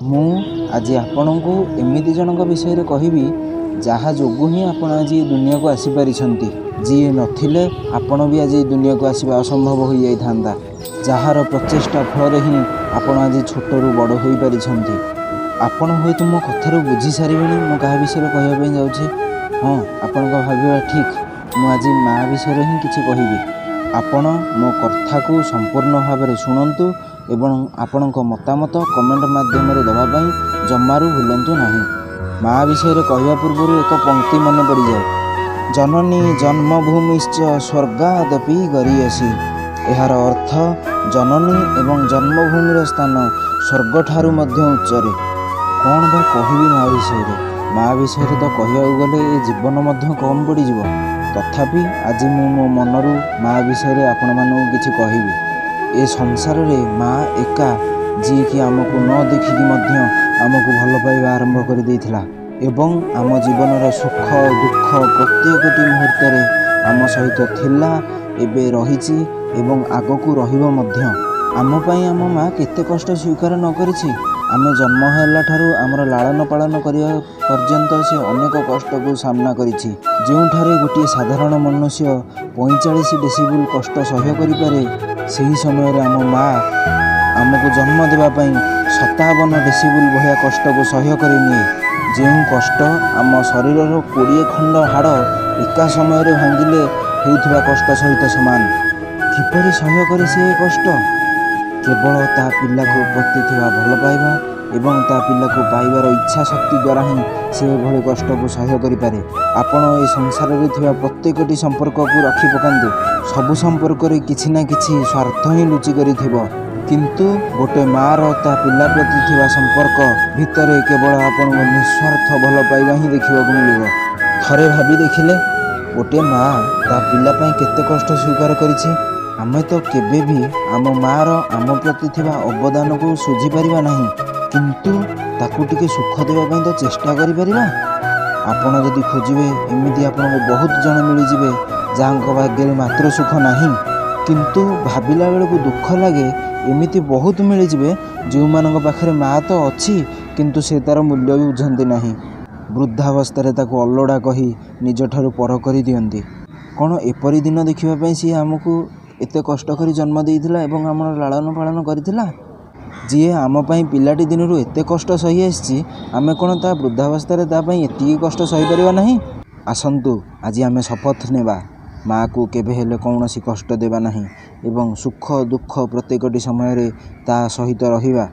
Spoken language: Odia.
ମୁଁ ଆଜି ଆପଣଙ୍କୁ ଏମିତି ଜଣଙ୍କ ବିଷୟରେ କହିବି, ଯାହା ଯୋଗୁଁ ହିଁ ଆପଣ ଆଜି ଏ ଦୁନିଆକୁ ଆସିପାରିଛନ୍ତି। ଯିଏ ନଥିଲେ ଆପଣ ବି ଆଜି ଏ ଦୁନିଆକୁ ଆସିବା ଅସମ୍ଭବ ହୋଇଯାଇଥାନ୍ତା। ଯାହାର ପ୍ରଚେଷ୍ଟା ଫଳରେ ହିଁ ଆପଣ ଆଜି ଛୋଟରୁ ବଡ଼ ହୋଇପାରିଛନ୍ତି। ଆପଣ ହୁଏତ ମୋ କଥାରୁ ବୁଝି ସାରିବେଣି ମୁଁ କାହା ବିଷୟରେ କହିବା ପାଇଁ ଯାଉଛି। ହଁ, ଆପଣଙ୍କ ଭାବିବା ଠିକ୍, ମୁଁ ଆଜି ମା' ବିଷୟରେ ହିଁ କିଛି କହିବି। ଆପଣ ମୋ କଥାକୁ ସମ୍ପୂର୍ଣ୍ଣ ଭାବରେ ଶୁଣନ୍ତୁ ଏବଂ ଆପଣଙ୍କ ମତାମତ କମେଣ୍ଟ ମାଧ୍ୟମରେ ଦେବା ପାଇଁ ଜମାରୁ ଭୁଲନ୍ତୁ ନାହିଁ। ମା' ବିଷୟରେ କହିବା ପୂର୍ବରୁ ଏକ ପଙ୍କ୍ତି ମନେ ପଡ଼ିଯାଏ, ଜନନୀ ଜନ୍ମଭୂମିଶ୍ଚ ସ୍ୱର୍ଗାଦପି ଗରୀୟସୀ। ଏହାର ଅର୍ଥ ଜନନୀ ଏବଂ ଜନ୍ମଭୂମିର ସ୍ଥାନ ସ୍ୱର୍ଗଠାରୁ ମଧ୍ୟ ଉଚ୍ଚରେ। କ'ଣ ବା କହିବି ମା' ବିଷୟରେ? ମା' ବିଷୟରେ ତ କହିବାକୁ ଗଲେ ଏ ଜୀବନ ମଧ୍ୟ କମ୍ ପଡ଼ିଯିବ। ତଥାପି ଆଜି ମୁଁ ମୋ ମନରୁ ମା' ବିଷୟରେ ଆପଣମାନଙ୍କୁ କିଛି କହିବି। ଏ ସଂସାରରେ ମା' ଏକା, ଯିଏକି ଆମକୁ ନ ଦେଖିକି ମଧ୍ୟ ଆମକୁ ଭଲ ପାଇବା ଆରମ୍ଭ କରିଦେଇଥିଲା ଏବଂ ଆମ ଜୀବନର ସୁଖ ଦୁଃଖ ପ୍ରତ୍ୟେକଟି ମୁହୂର୍ତ୍ତରେ ଆମ ସହିତ ଥିଲା, ଏବେ ରହିଛି ଏବଂ ଆଗକୁ ରହିବ ମଧ୍ୟ। ଆମ ପାଇଁ ଆମ ମା' କେତେ କଷ୍ଟ ସ୍ୱୀକାର ନ କରିଛି! ଆମେ ଜନ୍ମ ହେଲା ଠାରୁ ଆମର ଲାଳନ ପାଳନ କରିବା ପର୍ଯ୍ୟନ୍ତ ସେ ଅନେକ କଷ୍ଟକୁ ସାମ୍ନା କରିଛି। ଯେଉଁଠାରେ ଗୋଟିଏ ସାଧାରଣ ମନୁଷ୍ୟ 45 ଡେସିବୁଲ କଷ୍ଟ ସହ୍ୟ କରିପାରେ, ସେହି ସମୟରେ ଆମ ମା' ଆମକୁ ଜନ୍ମ ଦେବା ପାଇଁ 57 ଡେସିବୁଲ ଭଳିଆ କଷ୍ଟକୁ ସହ୍ୟ କରିନିଏ, ଯେଉଁ କଷ୍ଟ ଆମ ଶରୀରର 20 ଖଣ୍ଡ ହାଡ଼ ଏକା ସମୟରେ ଭାଙ୍ଗିଲେ ହେଉଥିବା କଷ୍ଟ ସହିତ ସମାନ। କିପରି ସହ୍ୟ କରେ ସେ ଏ କଷ୍ଟ? କେବଳ ତା ପିଲାକୁ ପ୍ରତି ଥିବା ଭଲ ପାଇବା ଏବଂ ତା ପିଲାକୁ ପାଇବାର ଇଚ୍ଛା ଶକ୍ତି ଦ୍ୱାରା ହିଁ ସେ ଏଭଳି କଷ୍ଟକୁ ସହ୍ୟ କରିପାରେ। ଆପଣ ଏ ସଂସାରରେ ଥିବା ପ୍ରତ୍ୟେକଟି ସମ୍ପର୍କକୁ ରଖି ପକାନ୍ତୁ, ସବୁ ସମ୍ପର୍କରେ କିଛି ନା କିଛି ସ୍ୱାର୍ଥ ହିଁ ଲୁଚି କରିଥିବ। କିନ୍ତୁ ଗୋଟେ ମାଆର ତା ପିଲା ପ୍ରତି ଥିବା ସମ୍ପର୍କ ଭିତରେ କେବଳ ଆପଣଙ୍କୁ ନିସ୍ୱାର୍ଥ ଭଲ ପାଇବା ହିଁ ଦେଖିବାକୁ ମିଳିବ। ଥରେ ଭାବି ଦେଖିଲେ, ଗୋଟିଏ ମାଆ ତା ପିଲା ପାଇଁ କେତେ କଷ୍ଟ ସ୍ୱୀକାର କରିଛି। ଆମେ ତ କେବେ ବି ଆମ ମାଆର ଆମ ପ୍ରତି ଥିବା ଅବଦାନକୁ ଶୁଝିପାରିବା ନାହିଁ, କିନ୍ତୁ ତାକୁ ଟିକେ ସୁଖ ଦେବା ପାଇଁ ତ ଚେଷ୍ଟା କରିପାରିବା। ଆପଣ ଯଦି ଖୋଜିବେ, ଏମିତି ଆପଣଙ୍କୁ ବହୁତ ଜଣ ମିଳିଯିବେ ଯାହାଙ୍କ ଭାଗ୍ୟରେ ମାତୃ ସୁଖ ନାହିଁ। କିନ୍ତୁ ଭାବିଲା ବେଳକୁ ଦୁଃଖ ଲାଗେ, ଏମିତି ବହୁତ ମିଳିଯିବେ ଯେଉଁମାନଙ୍କ ପାଖରେ ମା' ତ ଅଛି, କିନ୍ତୁ ସେ ତା'ର ମୂଲ୍ୟ ବି ବୁଝନ୍ତି ନାହିଁ। ବୃଦ୍ଧାବସ୍ଥାରେ ତାକୁ ଅଲୋଡ଼ା କହି ନିଜଠାରୁ ପର କରିଦିଅନ୍ତି। କ'ଣ ଏପରି ଦିନ ଦେଖିବା ପାଇଁ ସିଏ ଆମକୁ ଏତେ କଷ୍ଟ କରି ଜନ୍ମ ଦେଇଥିଲା ଏବଂ ଆମର ଲାଳନ ପାଳନ କରିଥିଲା? ଯିଏ ଆମ ପାଇଁ ପିଲାଟି ଦିନରୁ ଏତେ କଷ୍ଟ ସହି ଆସିଛି, ଆମେ କ'ଣ ତା ବୃଦ୍ଧାବସ୍ଥାରେ ତା ପାଇଁ ଏତିକି କଷ୍ଟ ସହିପାରିବା ନାହିଁ? ଆସନ୍ତୁ ଆଜି ଆମେ ଶପଥ ନେବା, ମାଆକୁ କେବେ ହେଲେ କୌଣସି କଷ୍ଟ ଦେବା ନାହିଁ ଏବଂ ସୁଖ ଦୁଃଖ ପ୍ରତ୍ୟେକଟି ସମୟରେ ତା ସହିତ ରହିବା।